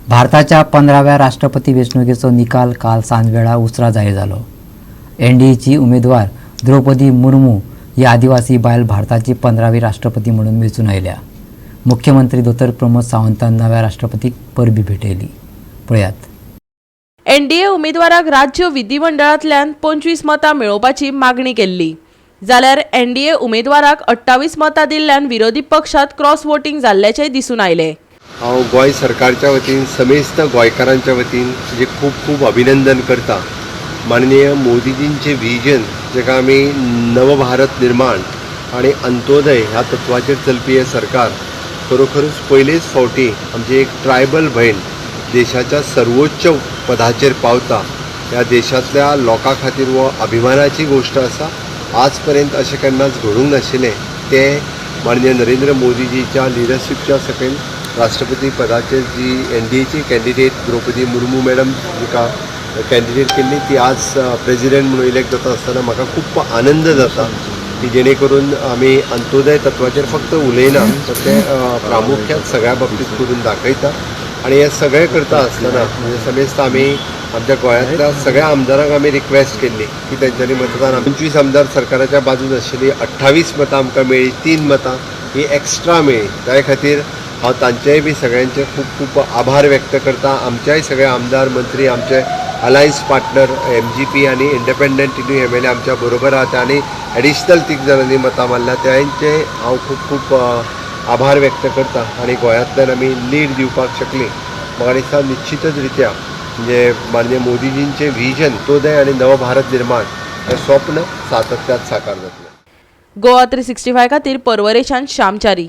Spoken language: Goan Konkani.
भारताच्या 15व्या राष्ट्रपती वेंचणुकेचो निकाल काल सांजवेळा उसरां जाहीर जालो. एनडीएची उमेदवार द्रौपदी मुर्मू ही आदिवासी बायल भारताची 15वी राष्ट्रपती म्हणून वेंचून आयल्या. मुख्यमंत्री दोतोर प्रमोद सावंतान नव्या राष्ट्रपतीक परबीं भेटयली. पळयात. एनडीए उमेदवाराक राज्य विधीमंडळांतल्यान 25 मतां मेळोवपाची मागणी केल्ली, जाल्यार एनडीए उमेदवाराक 28 मतां दिल्ल्यान विरोधी पक्षात क्रॉस वोटींग जाल्ल्याचेंय दिसून आयलें. हांव गोंय सरकारच्या वतीन, समेस्त गोंयकारांच्या वतीन तुजें खूब खूब अभिनंदन करता. माननीय मोदीजींचें विजन, जाका आमी नवभारत निर्माण आनी अंत्योदय ह्या तत्वाचेर चलपी हें सरकार, खरोखरूच पयलेच फावटी आमची एक ट्रायबल भयण देशाच्या सर्वोच्च पदाचेर पावता, ह्या देशांतल्या लोकां खातीर हो अभिमानाची गोश्ट आसा. आज पर्यंत अशें केन्नाच घडूंक नाशिल्लें. तें माननीय नरेंद्र मोदीजीच्या लिडरशीपच्या सकयल राष्ट्रपती पदाचेर जी एनडीएची कॅन्डिडेट द्रौपदी मुर्मू मॅडम, जिका कॅन्डिडेट केल्ली, ती आज प्रेजिडेंट म्हणून इलेक्ट जाता आसतना म्हाका खूब आनंद जाता की जेणे करून आमी अंत्योदय तत्वाचेर फक्त उलयना, तर ते प्रामुख्यान सगळ्या बाबतीत करून दाखयता. आनी हें सगळें करता आसतना म्हणजे समेस्त आमी आमच्या गोंयांतल्या सगळ्या आमदारांक आमी रिक्वेस्ट केल्ली की तेंच्यांनी मतदान. 25 आमदार सरकाराच्या बाजून आशिल्ली, 28 मतां आमकां मेळ्ळी, तीन मतां ही एक्स्ट्रा मेळ्ळी. त्या खातीर हांव तांचेय बी सगळ्यांचे खूब खूब आभार व्यक्त करता. आमच्याय सगळे आमदार, मंत्री, आमचे अलायन्स पार्टनर एमजीपी आनी इंडिपेंडंट तिनूय एमएलए आमच्या बरोबर आहात आनी एडिशनल तीग जाणांनी मतां मारल्या, तांचे हांव खूब खूब आभार व्यक्त करता. आनी गोंयांतल्यान आमी लीड दिवपाक शकली. म्हाका दिसता निश्चितच रित्या म्हणजे माननीय मोदीजींचें विजन, अंत्योदय आनी नवभारत निर्माण हें स्वप्न सातत्यात साकार जातलें. गोवा 365 खातीर पर्वरेच्यान श्यामचारी.